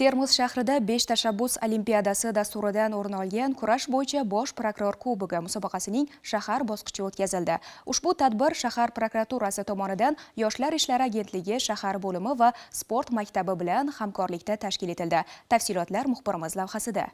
Termiz shahrida 5 tashabbus olimpiadasi dasturidan o'rin olgan kurash bo'yicha Bosh prokuror kubogi musobaqasining shahar bosqichi o'tkazildi. Ushbu tadbir shahar prokuraturasi tomonidan Yoshlar ishlari agentligi shahar bo'limi va sport maktabi bilan hamkorlikda tashkil etildi. Tafsilotlar muxbirimiz lavhasida.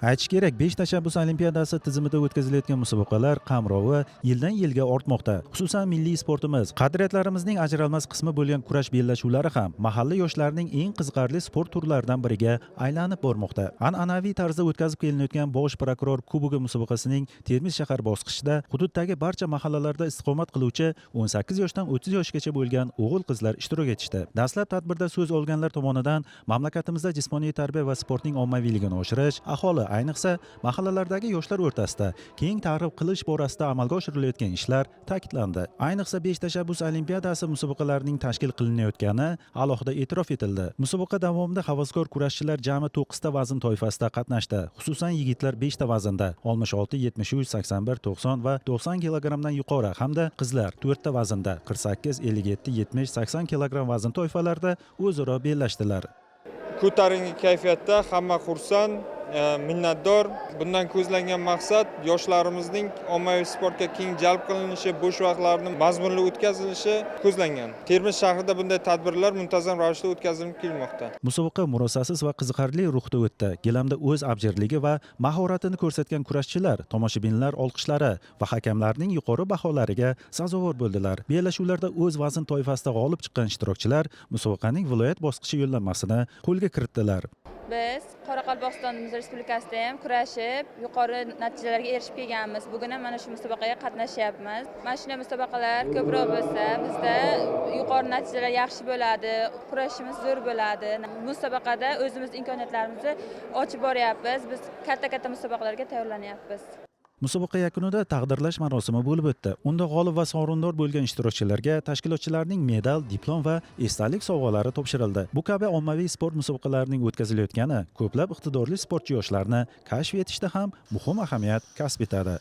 Aytish kerak, 5 tashabbus olimpiadasi tizimida o'tkazilayotgan musobaqalar qamrovi yildan yilga ortmoqda. Xususan, milliy sportimiz qadriyatlarimizning ajralmas qismi bo'lgan kurash bellashuvlari ham mahalla yoshlarining eng qiziqarli sport turlaridan biriga aylanib bormoqda. An'anaviy tarzda o'tkazib kelinayotgan Bosh prokuror kubogi musobaqasining Termiz shahar bosqichida hududdagi barcha mahallalarda istiqomat qiluvchi 18 yoshdan 30 yoshgacha bo'lgan o'g'il qizlar ishtirok etishdi. Dastlab tadbirda so'z olganlar tomonidan mamlakatimizda jismoniy tarbiya va sportning ommaviyligini oshirish, aholi, ayniqsa mahallalardagi yoshlar o'rtasida keng targ'ib qilish borasida amalga oshirilayotgan ishlar ta'kidlandi. Ayniqsa, 5 tashabbus olimpiadasi musobaqalarining tashkil qilinayotgani alohida e'tirof etildi. Musobaqa davomida havaskor kurashchilar jami 9 ta vazn toifasida qatnashdi. Xususan, yigitlar 5 ta vaznda: 66, 73, 81, 90 va 90 kilogrammdan yuqori hamda qizlar 4 ta vaznda: 48, 57, 70, 80 kilogramm vazn toifalarida o'zaro bellashdilar. Ko'tarinki kayfiyatda, hamma xursand, minnatdor. Bundan ko'zlangan maqsad yoshlarimizning ommaviy sportga keng jalb qilinishi, bo'sh vaqtlarini mazmunli o'tkazilishi ko'zlangan. Termiz shahrida bunday tadbirlar muntazam ravishda o'tkazilib kelinmoqda. Musobaqa murosasiz va qiziqarli ruhda o'tdi. Gilamda o'z abjirligi va mahoratini ko'rsatgan kurashchilar tomoshabinlar olqishlari va hakamlarning yuqori baholariga sazovor bo'ldilar. Bellashuvlarda o'z vazn toifasida g'olib chiqqan ishtirokchilar musobaqaning viloyat bosqichi yo'llanmasini qo'lga kiritdilar. Biz Qoraqalpog'iston Respublikasida ham kurashib, yuqori natijalarga erishib kelganmiz. Bugun ham mana shu musobaqaga qatnashyapmiz. Mana shunday musobaqalar ko'proq bo'lsa, bizda yuqori natijalar yaxshi bo'ladi, kurashimiz zo'r bo'ladi. Musobaqada o'zimiz imkoniyatlarimizni ochib boryapmiz. Biz katta-katta musobaqalarga tayyorlanyapmiz. Musobaqa yakunida taqdirlash marosimi bo'lib o'tdi. Unda g'olib va sovrindor bo'lgan ishtirokchilarga tashkilotchilarning medal, diplom va esdalik sovg'alari topshirildi. Bu kabi ommaviy sport musobaqalarining o'tkazilayotgani ko'plab iqtidorli sportchi yoshlarni kashf etishda ham muhim ahamiyat kasb etadi.